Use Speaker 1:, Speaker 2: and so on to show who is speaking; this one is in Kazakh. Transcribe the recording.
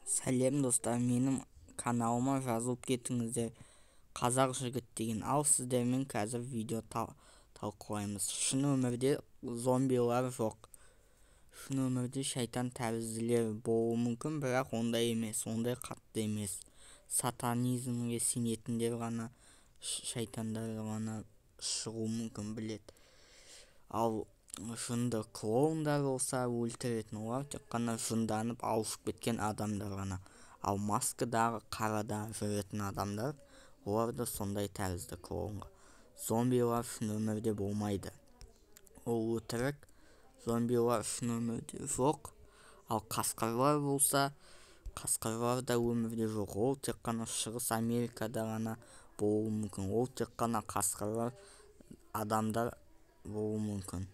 Speaker 1: Сәлем, достар! Менің каналыма жазылып кетіңіздер, «Қазақ жігіт» деген. Ал сіздермен қазір видео талқылаймыз. Шын өмірде зомбилар жоқ. Шын өмірде шайтан тәрізділер болуы мүмкін, бірақ ондай емес, ондай қатты емес. Сатанизмге сенетіндер ғана, шайтандар ғана шығуы мүмкін, біледі. Ал жынды клоундар болса, өлтіретін, олар тек қана жынданып, ауысып кеткен адамдар ғана. Ал маскадағы, қарада жүретін адамдар, олар да сондай тәрізді клоунға. Зомбилар шын өмірде болмайды, ол өтірік. Зомбилар шын өмірде жоқ. Ал қасқырлар болса, қасқырлар да өмірде жоқ. Ол тек қана Шығыс Америкада ғана болуы мүмкін. Ол тек қана қасқырлар адамдар болуы мүмкін.